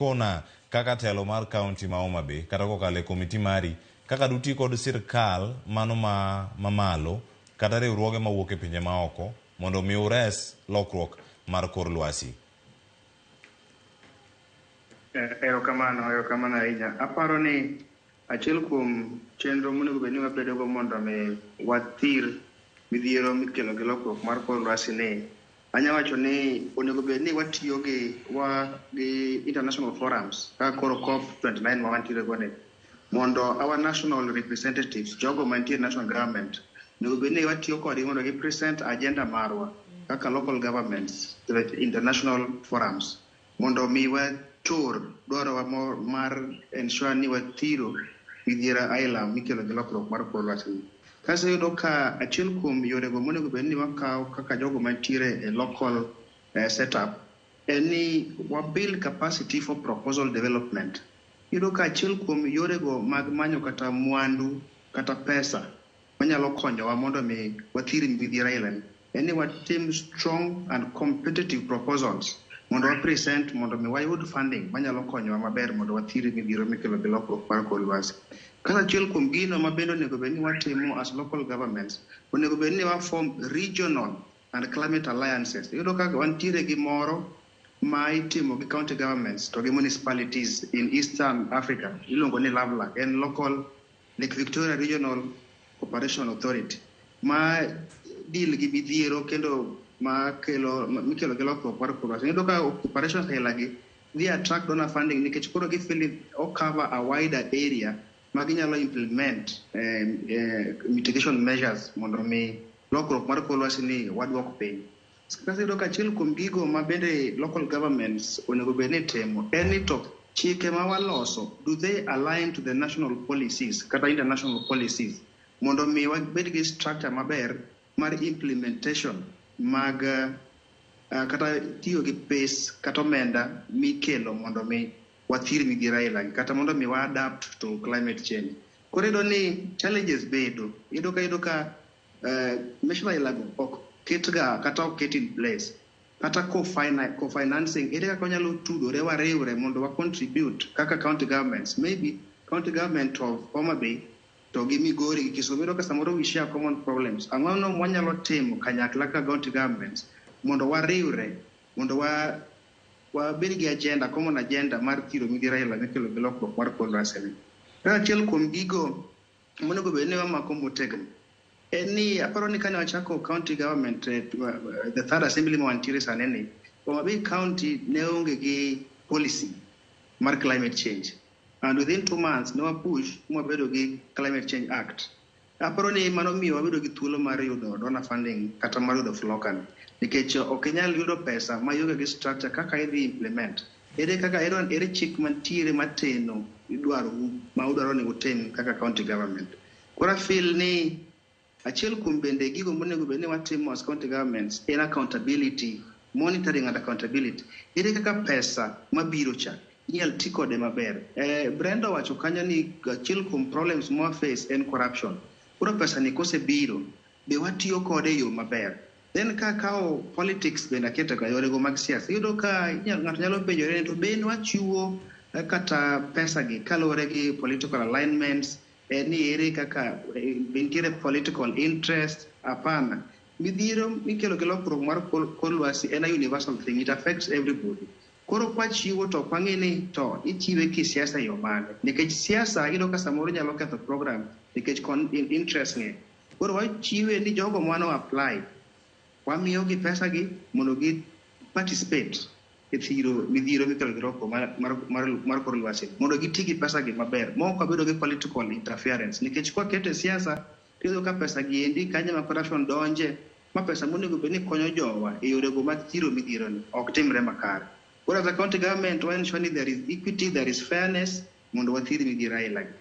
Kona kaka telo mar kaunti ma Homa Bay kata kokalo e komiti mari kaka duti kod sirkal mano ma mamalo kata riwruoge mawuok e pinje maoko mondo omi ures lokruok mar kor lwasi. Erokamano, erokamano ahinya. Aparo ni achiel kuom chenro monego bed ni wabedogo mondo mi wathir midhiero mikelo gi lokruok mar kor lwasi ni anya wacho ni onego bed ni watiyo gi wa gi international forums kaka koro COP 29 ma wantiere go ni mondo our national representatives jogo mantie national government onego bed ni watiyo kodgi mondo gi present agenda marwa kaka local governments to the international forums mondo mi watur dwarowa mar ensure ni wathiro midhiero aila mikelo gi lokruok mar kor lwasi. Kasto iyudo ka achiel kuom yorego monego bed ni wakawo kaka jogo mantiere e local setup en ni wa build capacity for proposal development. Iyudo ka achiel kuom yorego mag manyo kata mwandu kata pesa manyalo konyowa mondo mi wathir midhiero aila ni en ni watim strong and competitive proposals mondo wa present mondo mi wayud funding manyalo konyowa maber mondo wathir midhiero mikelo gi lokruok mar kor lwasi. Kata achiel kuom gino ma bende onego bed ni watimo as local governments, onego bed ni wa form regional and climate alliances. Iyudo ka wantiere gi moro ma itimo gi county governments to gi municipalities in Eastern Africa iluongo ni LAVLA, en local Lake Victoria Regional Cooperation Authority ma deal gi midhiero kendo ma kelo mikelo gi lokruok mar kor lwasi. Iyudo ka operations aila gi dhi attract donor funding nikech koro gi feel o cover a wider area ma ginyalo implement mitigation measures mondo mi lokruok mar kor lwasi ni waduok piny. Kasto iyudo ka achiel kuom gigo ma bende local governments onego bed ni timo en ni to chike ma waloso do they align to the national policies kata international policies mondo mi wabed gi structure maber mar implementation mag kata tiyo gi pes kata omenda mikelo mondo mi wathir midhiero aila gi kata mondo mi wa adapt to climate change. Koro iyudo ni challenges bedo, iyudo ka measure aila go ok ketga kata ok ket in place kata co-financing ere kaka wanyalo tudore wariwre mondo wa contribute kaka county governments maybe county government of Homa Bay to gi Migori gi Kisumu iyudo ka samoro we share common problems ang'o no mwanyalo timo kanyakla kaka county governments mondo wariwre mondo wa wabed gi agenda common agenda mar thiro midhiero aila mikelo gi lokruok mar kor lwasi ni. Kaka achiel kuom gigo monego bed ni wamako motegno en ni aparo ni kane wachako county government the third assembly ma wantiere sani ni Homa Bay County ne onge gi policy mar climate change and within 2 months ne wapush mwabedo gi climate change act aparo ni mano miyo wabedo gi thuolo mar yudo donor funding kata mar yudo FLLoCA ni nikech ok inyal yudo pesa ma ionge gi structure kaka idhi implement ere kaka ere chik mantiere mateno idwaro ma udwaro ni utim kaka county government koro afeel ni achiel kuom bende gigo monego bed ni watimo as county governments en accountability monitoring and accountability ere kaka pesa mabiro cha inyal ti kode maber Brenda owacho kanyo ni achiel kuom problems ma face en corruption koro pesa ni kosebiro be watiyo kode e yo maber then ka akawo politics bende aketo ka yorego mag siasa iyudo ka ng'ato nyalo penjore ni to be wachiwo kata pesa gi kaluwore gi political alignments ni ere kaka be nitiere political interest hapana midhiero mikelo gi lokruok mar kor lwasi en a universal thing it affects everybody koro kwachiwo to ok wang'e ni to ichiwe kisiasa e yo mane nikech siasa iyudo ka samoro nyalo ketho program nikech interest ng'eny koro wachiwe ni jogo mano apply wamiyogi pesa gi mondo gi participate e thiro midhiero mikelo gi lokruok mar kor lwasi mondo giti gi pesa gi maber ma ok wabedo gi political interference nikech kwaketo e siasa tiyudo ka pesa gi endi kanyo ma corruption donje ma pesa monego bed ni konyo jowa e yorego mag thiro midhiero ni ok timre makare koro as a county government wa ensure ni there is equity there is fairness mondo wathir midhiero aila gi.